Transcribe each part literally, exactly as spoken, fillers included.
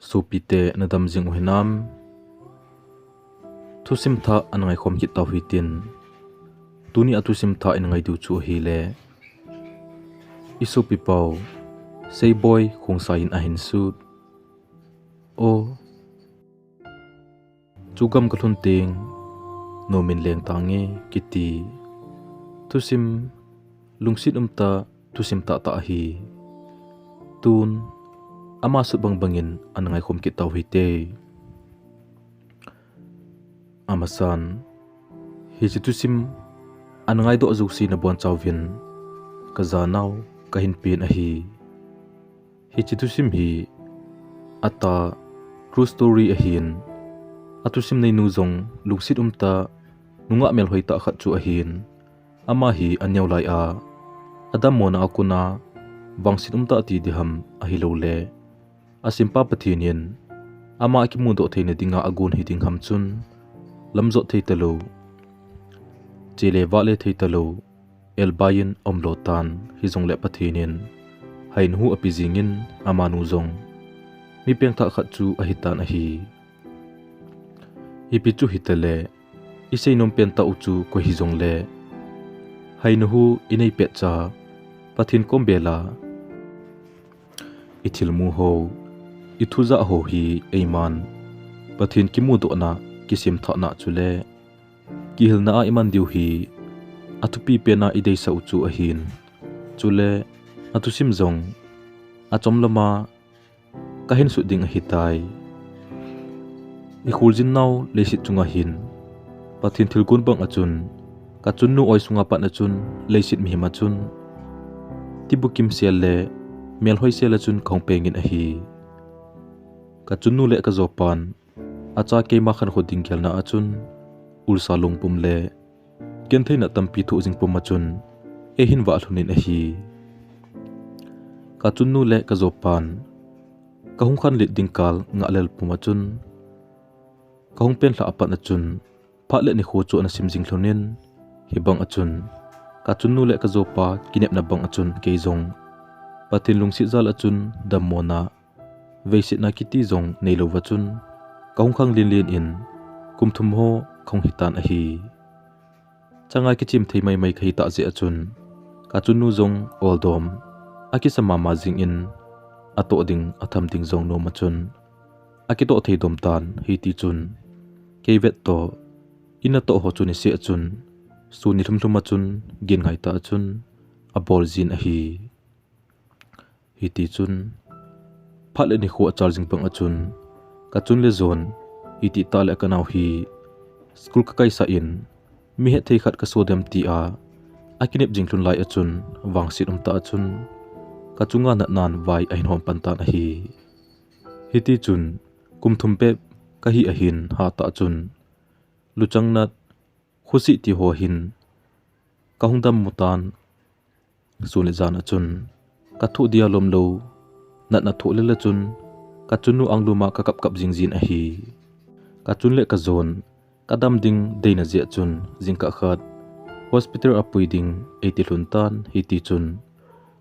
Sopite nadam jing u hinam? Thusim thah ana ngaikhom kit tau hitin. Tuni a thusim thah ina ngai diu chu ahile, i sopi pau Seiboi Khongsai in ahin sut. O, chu gam kalhun teng nomin leng tange kiti thusim lungset umtah, thusim tahtah ahi. Tun ama sut bangbangin ana ngaikhom kit tau hite. Amasan, hiche thusim ana ngaidoh jouse nabonchauvin kajanau kahin pen ahi. Hiche thusim hi atah true story ahin, athusim neinu jong lungset umtah, nungah melhoi tah khat chu ahin. Ama hi aneo lai a, adammona a kona vangset umtah ti diham ahiloule, asempa Pathen in ama akimudoh theina dinga agon hiding ham chun, lamjot thei talou, chele vahle thei talou, elbai in aumlou tan, hijongle Pathen in hainu ape jingin amanu jong mi pengthah khat chu ahitan ahi. Ipi chu hitale, iseinom pentah u chu koi hijongle, hainu inei petcha Pathen kom bela ithilmu ho, ithujah ho hi eiman Pathen kimudohna, kisemthahna chule kihilna a iman diu hi athupi pena ideisah u chu ahin. Chule athusim jong achom lama kahin sut ding ahitai. Ikholjin nau leiset chunga hin Pathen thilgon banga chun, kachunnu oi sunga pat a chun, leiset mihem a chun tibukim sel le melhoi sel a chun kahung pengin ahi. Kachunnu le kajopan acha keima khankho ding gelna a chun, ulsa lungpum le gentheina tampi thoh jing puma chun eihin vahlhunin ahi. Kachunnu le kajopan kahung khanlet ding kal ngahlel puma chun, kahung penlhah a pat a chun phat le nikho chu ana sim jing lhonin, hibang a chun kachunnu le kajopa kinepna bang a chun kei jong Pathen lungset jal a chun dammona, veisetna kiti jong neilouva chun kahung khang lenlen in kum thum ho kahung hitan ahi. Changa kichim thei maimai kahitah jeh a chun, kachunnu jong oldom akisa mama jingin, atoh ding atham ding jong nom a chun akitoh thei dom tan, hitichun kei vet toh inatoh ho chu niseh a chun, sun nilhum lhum a chun, gin ngaitah a chun abol jin ahi. Hitichun phat le nikho achal jing bang a chun, kachun le jon, itih tah le kanao hi school kakaisah in, mi hethei khat kaso dem tia akinep jing lhun lai a chun, vangset umtah a chun kachunga natnan vai ahin hom pan tan ahi. Hitichun kum thum bep kahi ahin, hatah a chun luchang nat, khosih ti ho hin kahung dammo tan. Sun le jan a chun kathoh dia lomlou, natna thoh lel a chun kachunnu anglum a kakap kap jing jin ahi. Kachun le kajon kadam ding deina jeh a chun, jingkah khat hospital a pui ding eiti lhun tan, hitichun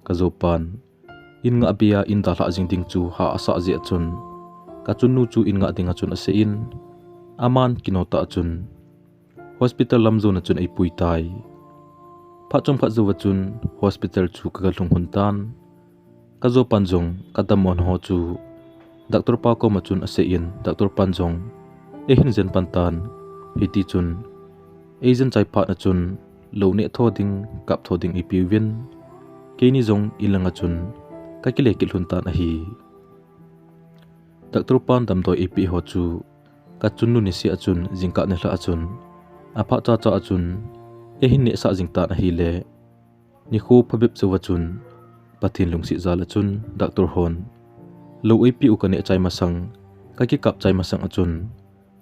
kajopan in ngah bei a in dalhah jing ding chu hah asah jeh a chun, kachunnu chu in ngah ding a chun asei in, aman kino tah a chun hospital lam jon a chun eipui tai. Phat chomkhat jouva chun hospital chu kagalhung lhun tan. Kajopan jong kadammona ho chu doctor pa koma chun asei in, doctor pan jong eihin jen pan tan. Hitichun eijen chai phat a chun lou neh tho ding, kap tho ding eipeuvin, keini jong in langa chun kakile kit lhun tan ahi. Doctor pan damdoi eipeh ho chu kachunnu niseh a chun, jingkah nilhah a chun, aphat chacha a chun eihin nehsah jing tan ahile, nikho phabep jouva chun Pathen lungset jal a chun doctor hon lou eipeh u kaneh chai masang, kakikap chai masang a chun,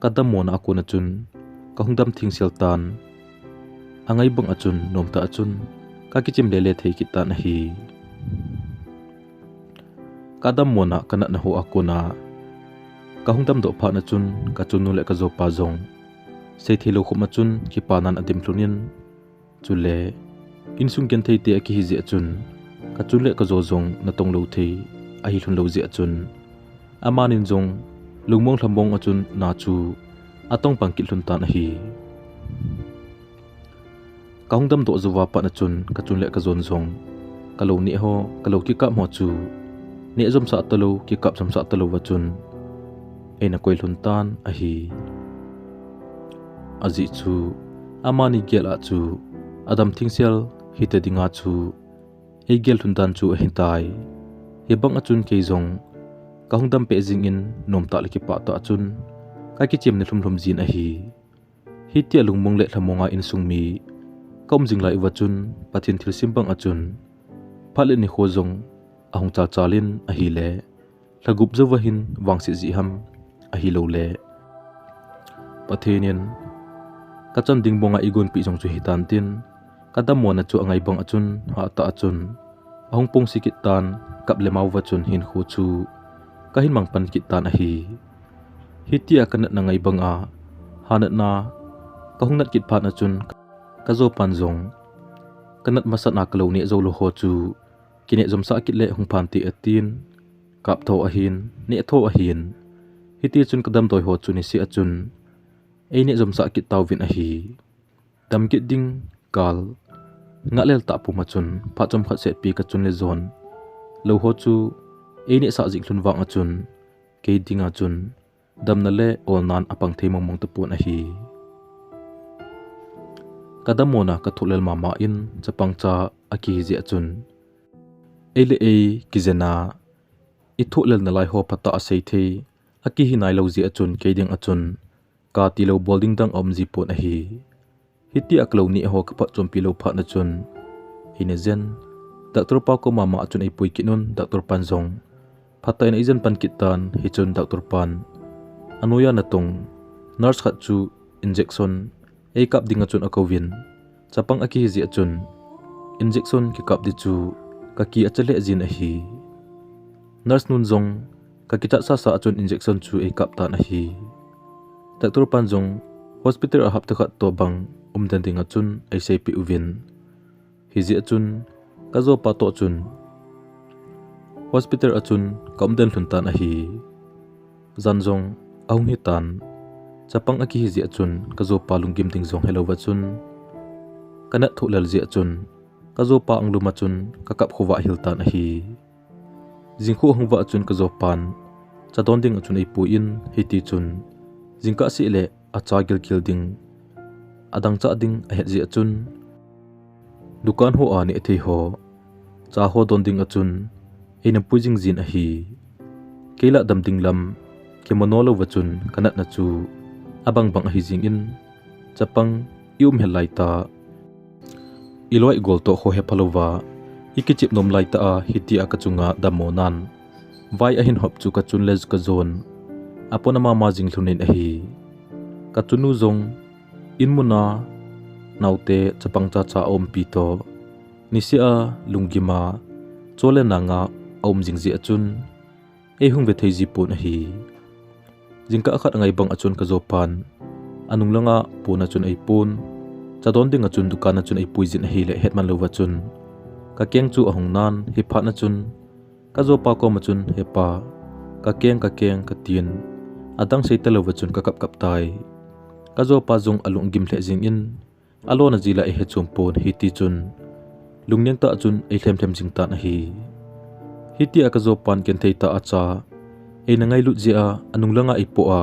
kadammona a kona chun kahung dam thengsel tan. Angai bang a chun, nomtah a chun kakichim lele thei kit tan ahi. Kadammona kanatna ho a kona kahung damdoh phat a chun, kachunnu le kajopa jong seitheilou khop a chun kipanan adim lhun in, chule insung genthei te akihi jeh a chun, kachun le kajo jong natong lou thei ahi lhun lou jeh a chun, Amanin jong lungmong lhamong a chun na chu atong pang kit lhon tan ahi. Kahung damdoh jouva pat a chun kachun le kajon jong, kalou neh ho, kalou kikap ho chu neh jomsah talou, kikap jomsah talouva chun eina koi lhon tan ahi. Ajeh chu amani gel a chu adam thengsel hita dinga chu eigel lhon dan chu ahitai. Hibang a chun kei jong kahung dam peh jingin nomtah le kipah tah a chun kakichem na lhumlhum jin ahi. Hitia lungmong le lhamonga insung mi kaum jing lai uva chun Pathen thilsem bang a chun phat le nikho jong ahung chalchal in ahile, lhagup jouva hin vangset jeh ham ahiloule Pathen in kachan ding banga eigonpeh jong chu hitan tin, kadammona chu angai bang a chun hatah a chun ahung pongse kit tan, kap le mao uva chun hinkho chu kahin mangpan kit tan ahi. Hitia kanatna ngai banga, hanatna kahung nat kit phat a chun kajopan jong kanat masat a kalou neh jou lou ho chu kineh jomsah kit le hung phante atin, kap tho ahin, neh tho ahin. Hitichun kadamdoi ho chu niseh a chun eineh jomsah kit tauvin ahi. Dam kit ding kal ngah lel tah puma chun phat chomkhat setpi kachun le jon lou ho chu einehsah jing lhon vang a chun kei dinga chun damna le olnan apang thei mongmong tapon ahi. Kadammona kathohlel mama in chapang cha akihi jeh a chun, ei le ei kijena ithohlel nalai ho phatah a seithei akihi nailou jeh a chun kei dinga chun katilou bol ding dang aum jipon ahi. Hitia kalou neh ho kaphatchompi lou phat a chun eina jen, doctor pa koma mama a chun eipui kit un, doctor pan jong phatah in eijen pan kit tan, hichun doctor pan anoiya natong nurse khat chu injection eikap dinga chun akouvin, chapang akihi jeh a chun injection kikap di chu kaki acha lheh jin ahi. Nurse nun jong kakichat sasa a chun injection chu eikap tan ahi. Doctor pan jong hospital a hapta khat tobang umden dinga chun eiseipeh uvin, hijeh a chun kajopa toh chun hospital a chun kaumden lhon tan ahi. Jan jong ahung hitan, chapang akihi jeh a chun kajopa lunggim ding jong helouva chun kanat thohlel jeh a chun kajopa anglum a chun kakap khovah hil tan ahi. Jingkho ahung vah a chun kajopan cha don dinga chun eipuiyin, hitichun jingkah seh le acha gilgil ding, adangchah ding ahet jeh a chun dukan hoa nehthei ho, cha ho don dinga chun eina pui jingjin ahi. Keilah dam ding lam kimono louva chun kanatna chu abangbang ahi jingin, chapang ium hel laitah, iloi igol toh khohe phalouva ikichep nom laitah a hitia kachunga dammonan vai ahin hop chu kachun le kajon apona mama jing lhonin ahi. Kachunu jong inmuna naote chapang chacha aumpi toh niseh a lunggima chole nanga aum jing jeh a chun eihung ve thei jipon ahi. Jingkah khat angai bang a chun kajopan anung langa pon a chun eipon, cha don dinga chun dukan a chun eipui jin ahile hetman louva chun kakeng chu ahung nan, hiphat a chun kajopa koma chun, hepa, kakeng, kakeng, katin, adang sei talouva chun kakap kap tai. Kajopa jong alunggim lheh jingin alona jila eihe chompon, hitichun lungneng tah chun eilhem lhem jing tan ahi. Hitia kajopan genthei tah a cha eina ngailut jeh a anung langa eipoh a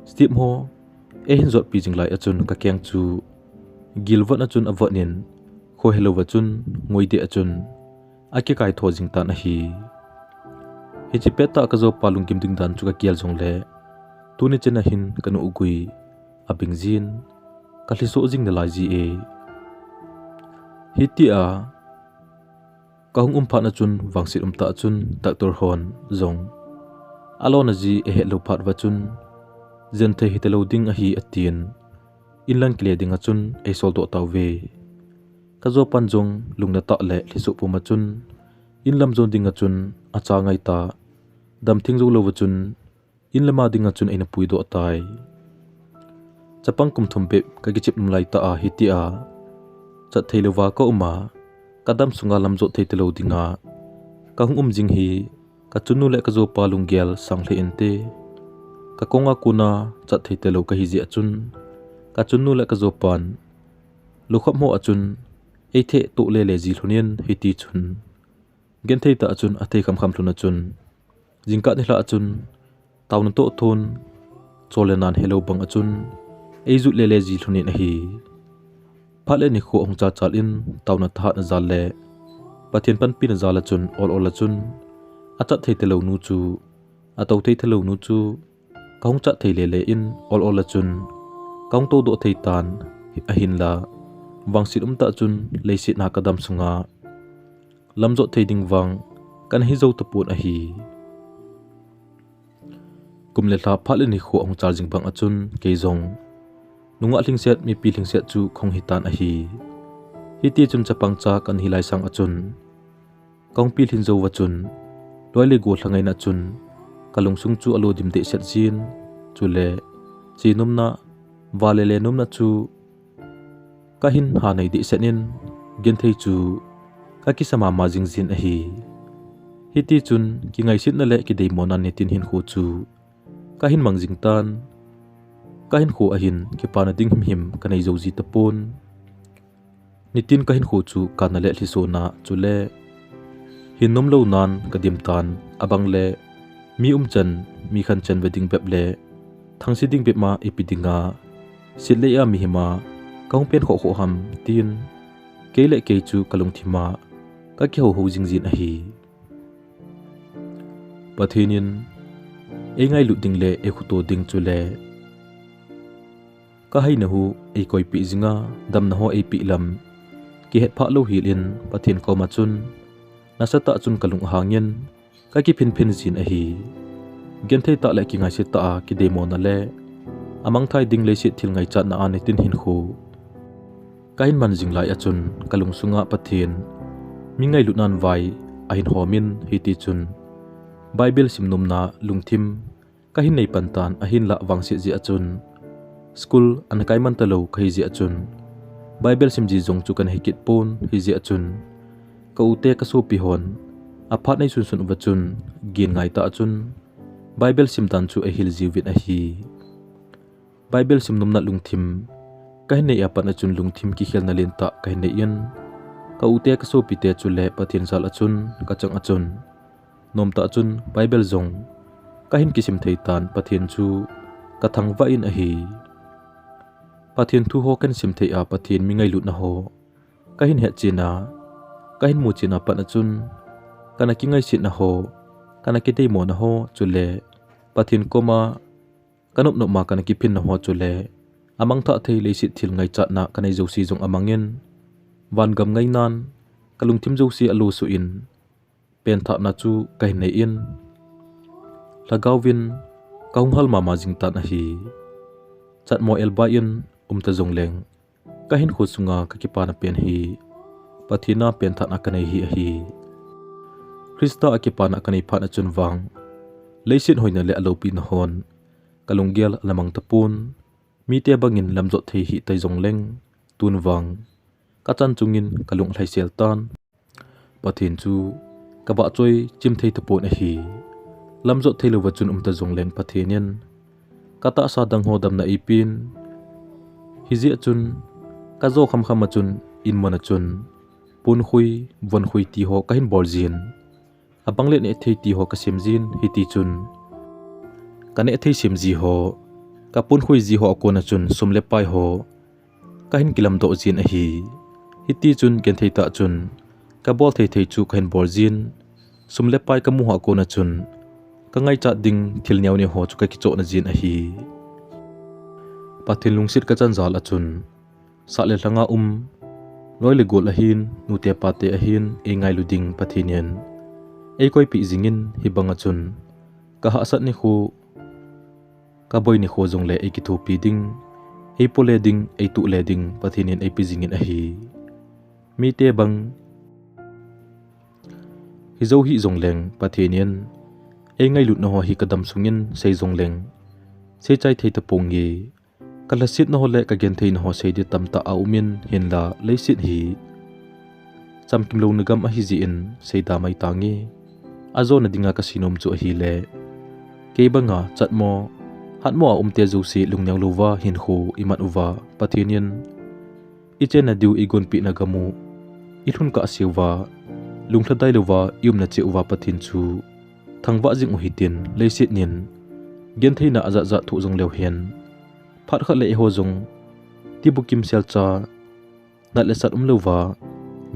step ho eihin jotpi jing lai a chun kakeng chu gilvot a chun avot in, khohe louva chun ngoideh a chun akikaitho jing tan ahi. Hiche pettah kajopa lunggim ding dan chu kagel jongle tuni chena hin kanu ugui abing jin, kalhisoh jing nalai ji e. Hitia kahung um phat a chun vangset umtah a chun doctor hon jong alona ji eihet lou phat uva chun genthei hita lou ding ahi atin, inlang kile dinga chun eisoldoh tauve. Kajopan jong lungnatah le lhisoh puma chun inlam jon dinga chun acha ngaitah, damtheng jou louva chun inlama dinga chun eina puidoh tai. Chapang kum thum bep kakichep nom laitah a hitia chat thei louva kauma, kadam sunga lam jot thei talou dinga kahung um jing hi Kachunnu le kajopa lunggel sang lheh inte. Kakonga kona chat thei talou kahi jeh a chun, kachunnu le kajopan lukham ho a chun eitheh toh lele ji lhon in, hiti chun genthei tah a chun athei khamkham lhon a chun, jingkah nilhah a chun taona toh thon, chol le nan helou bang a chun eijut lele ji lhon in ahi. Phat le nikho ahung chalchal in, taona thahatna jal le Pathen panpina jal a chun, ol ol a chun achat thei talou nu chu, atou thei talou nu chu kahung chat thei lele in, ol ol a chun kahung toudoh thei tan, ahinla vangset umtah chun leiset a kadam sunga lamjot thei ding vang kana hijou tapon ahi. Kum le lha, phat le nikho ahung chal jing bang a chun kei jong nungah lhingset, mipi lhingset chu kahung hitan ahi. Hiti chun chapang cha kana hilai sang a chun kahung pilhin jouva chun, loi le gol lhangaina chun kalungsung chu alo dim dehset jin, chule che nomna, va le le nomna chu kahin ha nei dehset in, genthei chu kakisa mama jing jin ahi. Hiti chun kingaisetna le kideimona nitin hinkho chu kahin mang jing tan, kahinkho a hin kipana ding himhim kanei jou ji tapon. Nitin kahinkho chu kana le lhisona, chule hin nomlou nan kadim tan, abang le mi umchan, mi khanchan ve ding bep le thangse ding bep ma ipi dinga sit le a mihem a kahung pen khoh khoh ham tin, kei le kei chu kalungthim a kakihouhou jing jin ahi. Pathen in eingailut ding le eikhuto ding, chule kahaina hu eikoipeh jinga, damna ho eipeh lam kihetphah lou hel in, Pathen koma chun nasatah chun kalung ahang in, kakiphinphin jin ahi. Genthei tah le kingaiset tah a kideimona le amangthai ding leiset thil ngaichatna a nitin hinkho kahin man jing lai a chun kalungsunga Pathen mi ngailutnan vai ahin hom in, hiti chun Bible sim nomna lungthim kahin nei pan tan, ahinla vangset jeh a chun school ana kai man talou kahi jeh a chun Bible sim ji jong chu kana hikit pon, hijeh a chun ka u te kasopi hon aphat neisunsun uva chun gin ngaitah a chun Bible sim dan chu eihil jiuvin ahi. Bible sim nomna lungthim kahin nei a pat a chun lungthim kikhelna lentah kahin nei in, ka u te kasopi te chule Pathen jal a chun kachang a chun nomtah chun Bible jong kahin kisim thei tan, Pathen chu kathangvah in ahi. Pathen thu ho kahin sim thei a, Pathen mi ngailutna ho kahin hetchen a, kahin muchen a pat a chun kana kingaisetna ho, kana kideimona ho, chule Pathen koma kanop nop ma kana kiphinna ho, chule amangthah thei leiset thil ngaichatna kanei jouse jong amang in, vangam ngainan kalungthim jouse alosuh in, penthahna chu kahin nei in, lhagao vin kahung hal mama jing tan ahi. Chatmo elbai in umta jongleng, kahinkho sunga kakipana pen hi Pathen a penthahna kanei hi ahi. Christa a kipana kanei phat a chun vang, leiset hoina le aloupina hon kalunggel ana mang tapon, mite bangin lamjot thei hih tai jongleng, tun vang kachan chungin kalung alhaisel tan. Pathen chu kavahchoi chim thei tapon ahi. Lamjot theilouva chun umta jongleng, Pathen in katahsa dang ho damna eipen. Hijeh a chun kajo khamkham a chun, inmun a chun ponkhui, vonkhui ti ho kahin bol jin, abang le nehthei ti ho kasem jin, hiti chun kanehthei sem ji ho, kaponkhui ji ho a kona chun sum le pai ho kahin kilamdoh jin ahi. Hiti chun genthei tah chun kabol thei thei chu kahin bol jin, sum le pai kamu ho a kona chun kangaichat ding thil neo neo ho chu kakichohna jin ahi. Pathen lungset kachan jal a chun, sah le lhanga um, loi le gol ahin, nute pate ahin, eingailu ding Pathen in eikoipeh jingin, hibanga chun kahahsat nikho, kaboi nikho jongle eikithopi ding, eipole ding, eituhle ding Pathen in eipe jingin ahi. Mite bang hijou hih jongleng, Pathen in eingailutna ho hi kadam sungin sei jongleng, seichai thei taponge. Kalhasetna ho le kagentheina ho sei ding tamtah aumin, hinla leiset hi chamkimlouna gam ahijeh in seida mai tange. Ajona dinga kasei nom chu ahile, kei banga chatmo, hatmo a umte jouse lungneo louva hinkho iman uva Pathen in ichenna diu igonpehna gam u ilhun kahseuva, lunglhadai louva iumna cheh uva Pathen chu thangvah jing u hitin, leiset in gentheina ajat jat thoh jong leu hen, phat khat le eiho jong tibukim selcha, nat le sat umlouva,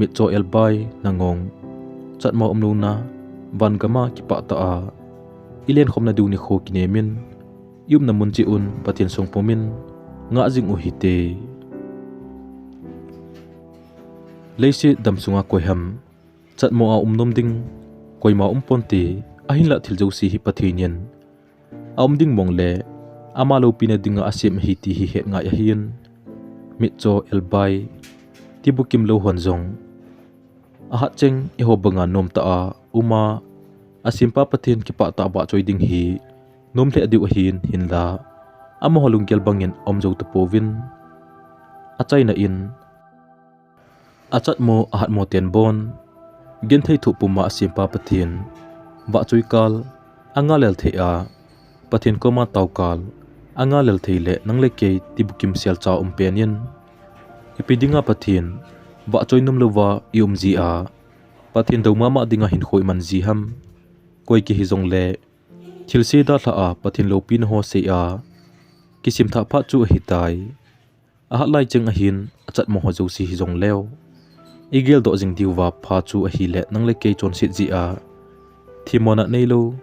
mitcho elbai, nangong, chatmo umlouna, van gam a kipah tah a ilenkhomna diu nikho kinem in, iumna mun cheh un Pathen songpum in ngah jing u hite. Leiset dam sunga koiham chatmo a um nom ding, koima umponte, ahinlah thil jouse hi Pathen in aum ding mong le ama loupina dinga asem ahi ti hi het ngai ahin, mitcho elbai, tibukim lou hon jong ahat cheng eiho banga nomtah a uma, asempa Pathen kipah tah a vahchoi ding hi nom lheh diu ahin, hinla amaho lunggel bangin aum jou tapouvin, achaina in achatmo ahatmo ten bon, genthei thoh puma asempa Pathen vahchoi kal angahlel thei a, Pathen koma tao kal angahlel thei le nang le kei tibukim selcha um pen in, ipi dinga Pathen vahchoi nom louva ium jia, Pathen dou mama dinga hinkho iman ji ham? Koi kihi jongle, thilse dalhah a Pathen loupina ho sei a kisemthah phat chu ahitai. Ahat lai cheng ahin, achatmo ho jouse hijongleu, igeldoh jing diuva pha chu ahile nang le kei chonset jeh a themmona neilou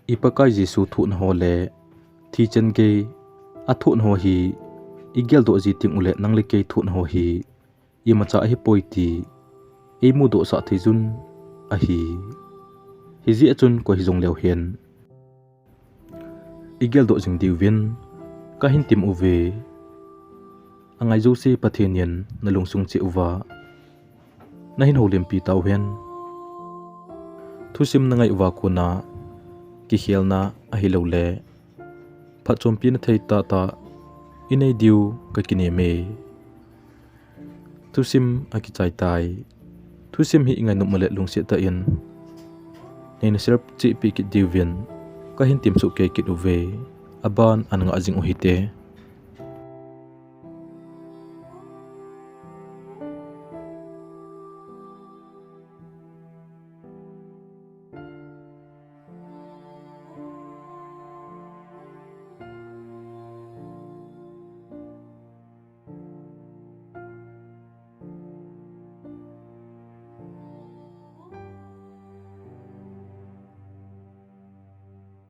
i Pakai Jesu thohna ho le thichen gei athohna ho hi igeldoh ji teng ule nang le kei thohna ho hi imacha ahipoi ti eimudohsah thei jun ahi. Hijeh a chun koi hijongleu hen, igeldoh jing diuvin kahin tem uve. Angai jouse Pathen in nalungsung cheh uva nahin houlimpi tauhen. Thusim nangai uva kona kikhelna ahiloule phatchompi nathei tahtah inei diu kakineme. Thusim akichai tai. Thusim hi ingainom ule lungset tah in neina share chehpeh kit diuvin kahin temsoh kei kit uve. Aban angah jing u hite.